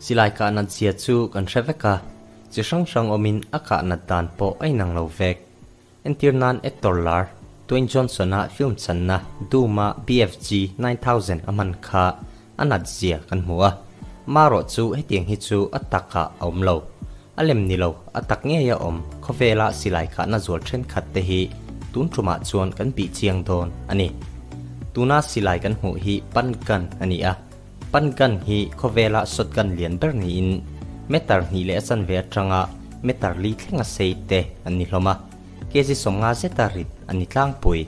Silai kah nat zia chu kan hre vek a, chi hrang hrang awmin a kah nat dan pawh a inang lo vek. Entir nan actor lar Dwayne Johnson-a film channa Doom-a BFG 9000 a hman kha a nat zia kan hmu a, marawh chu hetiang hi chu a takah a awm lo. A lem ni lo, a tak ngei a awm, khawvela silai kahna zual thenkhat te hi tun tumah chuan kan bih chiang dawn a ni. Tuna silai kan hmuh hi pan gun a ni a, pan gun hi khawvela shotgun lian ber niin meter hnih leh a chanve atanga meter li thleng a sei te an ni hlawm a, kg 50 zeta rit an ni tlangpui.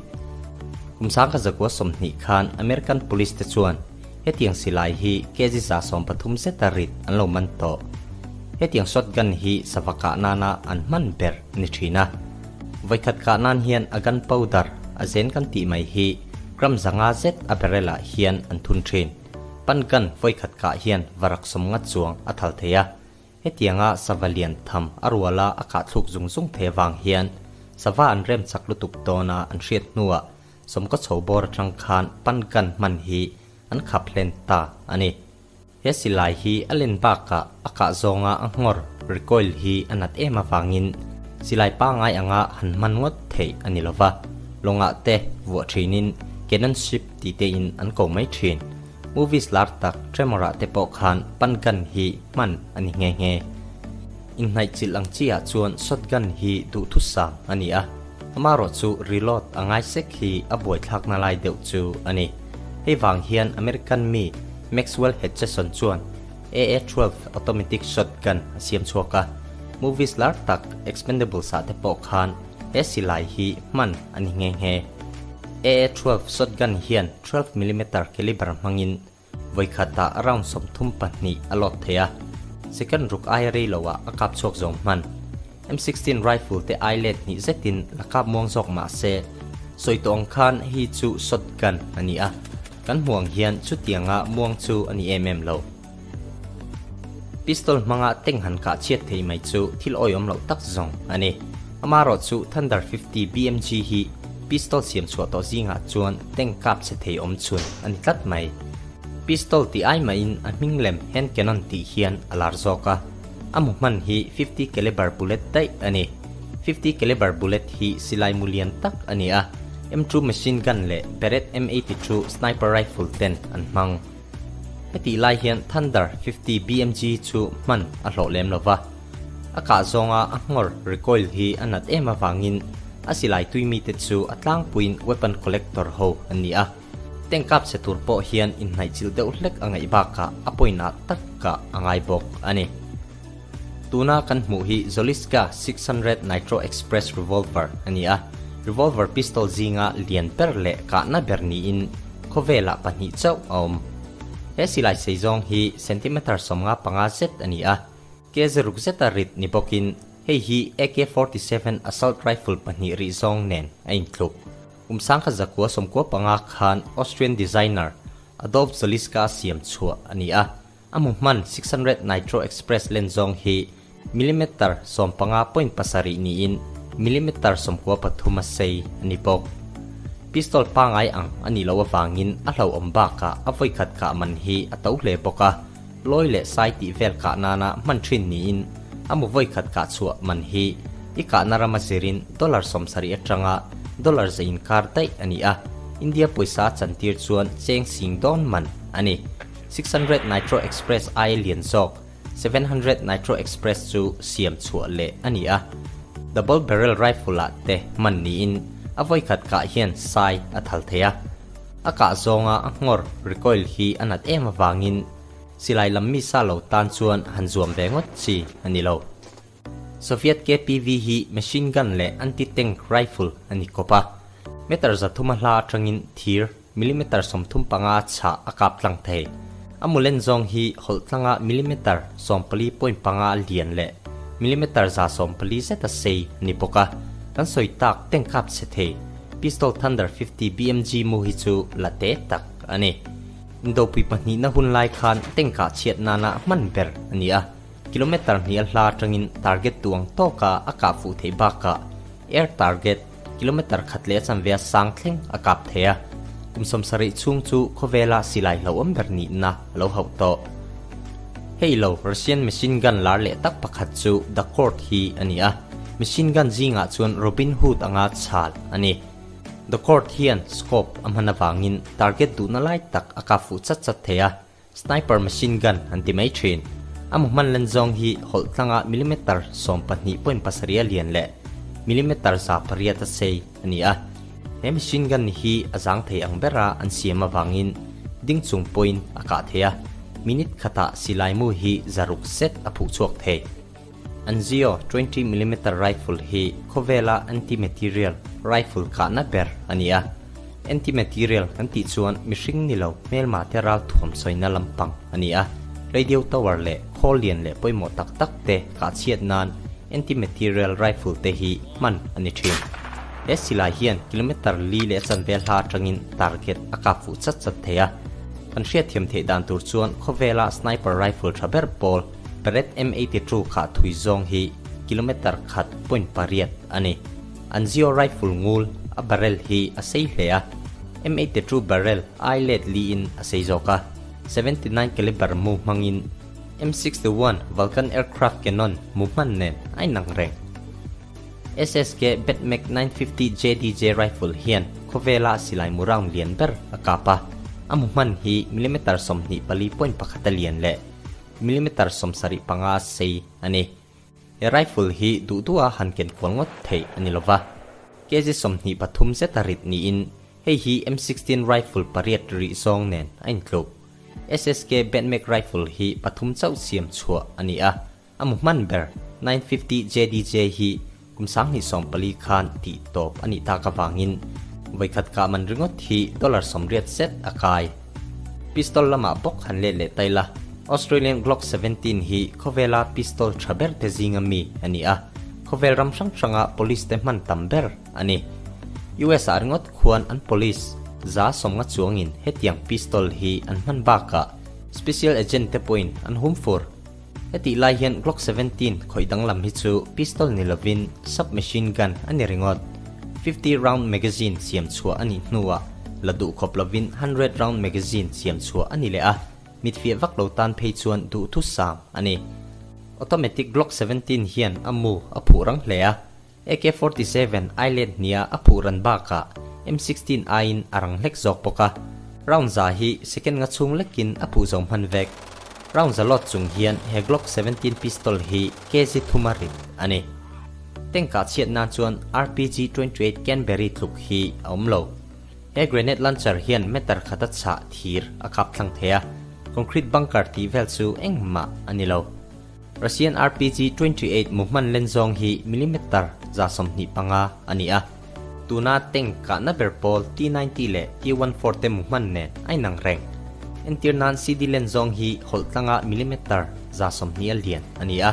Kum sangkhat zakua 20 khan American Police te chuan hetiang silai hi kg 130 zeta rit an lo man tawh. Hetiang shotgun hi sava kah nana an hman ber a ni thin a. Vawikhat kah nan hian a gun powder a zen kan tih mai hi gram 500 zet a barrel ah hian an thun thin. Pan gun vawikhat kah hian varak 50 chuang a thal thei a. Hetianga sava lian tham a ruala a kah thluk zung zung thei avang hian sava an rem chak lutuk dawna an hriat hnuah sawmkaw chho bawr atang khan pan gun hman hi an khap hlen ta a ni. He silai hi a len bakah a kah zawnga a nghawr recoil hi a nat em avangin silai pangai anga han hman ngawt theih a ni lova, lawngah te vuah thinin cannon ship tih tein an ko mai thin. Movies lar tak Tremor ah te pawh khan pan gun hi hman a ni nghe nghe. Inhnaihchilh ang chi ah chuan shotgun hi duhthusam a ni a, amarawh chu reload a ngai sek hi a buaithlakna lai deuh chu a ni. Hei vang hian American mi Maxwell Hutchison chuan AA-12 automatic shotgun a siam chhuak a, movies lar tak Expendables ah te pawh khan he silai hi hman a ni nghe nghe. AA-12 shotgun hian 12 millimeter caliber hmangin vawikhatah round 32 a load thei a, second ruk aia rei loah a kap chhuak zawng hman. M16 rifle te ai let hnih zetin la kap muang zawk mah se, sawi tawh ang khan hei chu shotgun a ni a, kan hmuh ang hian chutianga muang chu a ni em em lo. Pistol hmanga tank han kah chhiat thei mai chu thil awihawm loh tak zawng a ni. Amarawh chu Thunder 50 BMG hi pistol siam chhuah tawh zingah chuan tank kap chhe thei awm chhun a ni tlat mai. Pistol tih ai mahin a hming lem hand cannon tih hian a lar zawk a. A mu hman hi 50 caliber bullet daih a ni. 50 caliber bullet hi silai mu lian tak a ni a, M2 machine gun leh Barrett M82 sniper rifle ten an hmang. Hetih lai hian Thunder 50 BMG chu hman a hlawh lem lo va. A kah zawnga a nghawr recoil hi a nat em avangin a silai tui mite chu a tlangpuiin weapon collector ho an ni a. Tank kap chhe tur pawh hian inhnaihchilh deuh hlek a ngaih bakah a point ah tak kah a ngai bawk a ni. Tuna kan hmuh hi Zoliska 600 Nitro Express Revolver a ni a, revolver pistol zinga lian ber leh kahna ber niin khawvelah pahnih chauh a awm. He silai sei zawng hi centimeter 55 zet a ni a, ke zaruk zeta rit ni bawkin hei hi AK-47 assault rifle pahnih rih zawng nen a intluk. Kum 1995 khan Austrian designer Adolf Zoliska siam chhuah a ni a, a mu hman 600 Nitro Express len zawng hi millimeter 15.7 niin millimeter 93 a sei a ni bawk. Pistol pangai ang a nih loh avangin a hlauhawm bakah a vawikhat kah man hi a to hle bawk a, lawi leh sai tih vel kah nana hman thin niin a mu vawikhat kah chhuah man hi i kahna rama zirin dollar 70 atanga dollar za inkar daih a ni a, India pawisa a chantir chuan cheng sing dawn man a ni. 600 Nitro Express ai lian zawk 700 Nitro Express chu siam chhuah leh a ni a, double barrel rifle ah te hman niin a vawikhat kah hian sai a thal thei a. A kah zawnga a nghawr recoil hi a nat em avangin silai lam mi sa lo tan chuan han zuam ve ngawt chi a ni lo. Soviet KPV hi machine gun leh anti-tank rifle a ni kawp a, meter 300 a hla atangin thir millimeter 35 chhah a kap tlang thei. A mu len zawng hi hawlh tlanga millimeter 14.5 lian leh millimeter 140 zeta sei a ni bawk a, kan sawi tak tank kap chhe thei pistol Thunder 50 BMG mu hi chu la te tak a ni. Indopui pahnih na hun lai khan tank kah chhiat nana hman ber a ni a, kilometer hnih a hla atangin target tuang tawka a kah fuh theih bakah air target kilometer khat leh a chanve a sang thleng a kap thei a, kum 70 chhung chu khawvela silai hlauhawm ber nihna a lo hauh tawh. Hei lo Russian machine gun lar leh tak pakhat chu The Court hi a ni a, machine gun zingah chuan Robin Hood anga chhal a ni. The Court hian scope a hman avangin target duhna lai tak a kap fuh chat chat thei a, sniper machine gun an ti mai thin. A mu hman len zawng hi hawlh tlanga millimeter 12.7 a lian leh millimeter 800 a sei a ni a. He machine gun hi a zang thei ang bera an siam avangin ding chung pawhin a kah thei a, minute khatah silai mu hi 600 zet a phuh chhuak thei. Anzio 20 millimeter rifle hi khawvela anti-material rifle kahna ber a ni a. Anti-material kan tih chuan mihring ni lo hmelma te ral thuam sawina lampang a ni a. Radio tower leh khawl lian leh pawimawh tak tak te kah chhiat nan anti-material rifle te hi hman a ni thin. He silai hian kilometer li leh chanve hla atangin target a kap fuh chat chat thei a. Kan hriatthiam theih dan tur chuan khawvela sniper rifle tha ber pawl Barrett M82 kha thui zawng hi kilometer 1.8 a ni. Anzio rifle ngul a barrel hi a sei hle a. M82 barrel ai let li in a sei zawk a. 79 caliber mu hmangin M61 Vulcan aircraft cannon mu hman nen a inang reng. SSK Batmac 950 JDJ rifle hian khawvela silai mu round lian ber a kap a. A mu hman hi millimeter 24.1 a lian leh millimeter 75 sei a ni. He rifle hi duh duha han ken kual ngawt theih a ni lova. Kg 23 zet a rit niin hei hi M16 rifle pariat rih zawng nen a intluk. SSK Batmac rifle hi pathum chauh siam chhuah a ni a. A mu hman ber 950 JDJ hi kum 2014 khan tih tawp a nih tak avangin voikhat kah man ringawt hi dollar 80 zet a kai. Pistol lamah bawk han let leh tai la. Australian Glock 17 hi khawvela pistol tha ber te zinga mi a ni a. Khawvel ram hrang hranga police te hman tam ber a ni. US ah ringawt khuan an police za 50 chuangin hetiang pistol hi an hman bakah special agent te pawhin an hum fur. Heti lai hian Glock 17 khawih danglam hi chu pistol ni lovin submachine gun a ni ringawt. 50 round magazine siam chhuah a nih hnuah la duh khawp lovin 100 round magazine siam chhuah a ni leh a. Mitfiah vak lo tan phei chuan duh thu sam a ni. Automatic Glock 17 hian a mu a phuh rang hle a. AK-47 ai let hnia a phuh ran bakah M16 aiin a rang hlek zawk bawk a. Round za hi second nga chhung lekin a phuh zo hman vek. Round za lot chung hian he Glock 17 pistol hi kg thuma rit a ni. Tank kah chhiat nan chuan RPG 28 Canberry tluk hi a awm lo. He grenade launcher hian meter khata chhah thir a kap thlang thei a. Concrete bunker tih vel chu engmah a ni lo. Russian RPG 28 mu hman len zawng hi millimeter 125 a ni a. Tuna tank kahna ber pawl T90 leh T14 te mu hman nen a inang reng. Entir nan CD len zawng hi hawlh tlanga millimeter 120 a lian a ni a.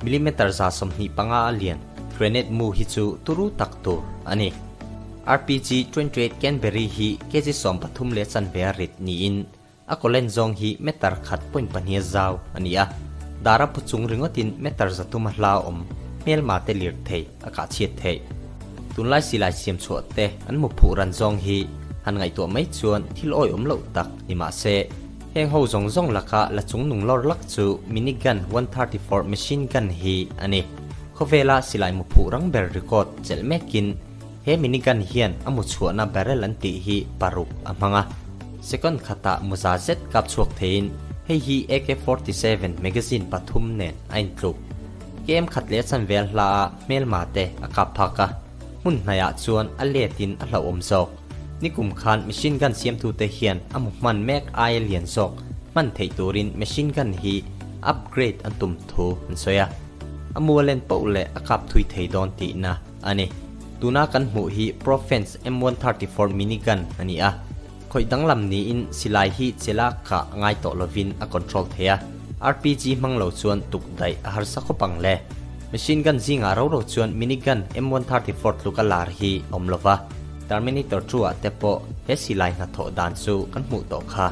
Millimeter 125 a lian grenade mu hi chu turu tak tur a ni. RPG 28 Canberry hi kg 13 leh chanve a rit niin a kawlen zawng hi meter 1.2 zau a ni a. Dara pu chung ringawtin meter 300 a hla awm hmelma te lir thei a kah chhiat thei. Tunlai silai siam chhuah te an mu phuh ran zawng hi han ngaihtuah mai chuan thil awi awm loh tak ni mah se. Heng ho zawng zawng laka la chung nung lawr lak chu minigun 134 machine gun hi a ni. Khawvela silai mu phuh rang ber record chelh mekin he minigun hian a mu chhuahna barrel an tih hi paruk a hmang a. Second khatah muza zet kap chhuak theiin hei hi AK-47 magazine pathum nen a intluk. KM khat leh chan vel hla a hmelma te a kap phak a. Hmun hnaiah chuan a letin a hlauhawm zawk. Nikum khan machine gun siamtu te hian a mu hman mek ai a lian zawk hman theih turin machine gun hi upgrade an tum thu an sawi a. A mu a len poh leh a kap thui thei dawn tihna a ni. Tuna kan hmuh hi Profence M134 minigun a ni a. Khawih danglam niin silai hi chela kah ngai tawh lovin a control thei a. RPG hmang lo chuan tuk daih a harsa khawp ang le. Machine gun zingah ro ro chuan minigun M134 tluk a lar hi awm lova. Terminator 2 ah te pawh he silai hna thawh dan chu kan hmuh tawh kha.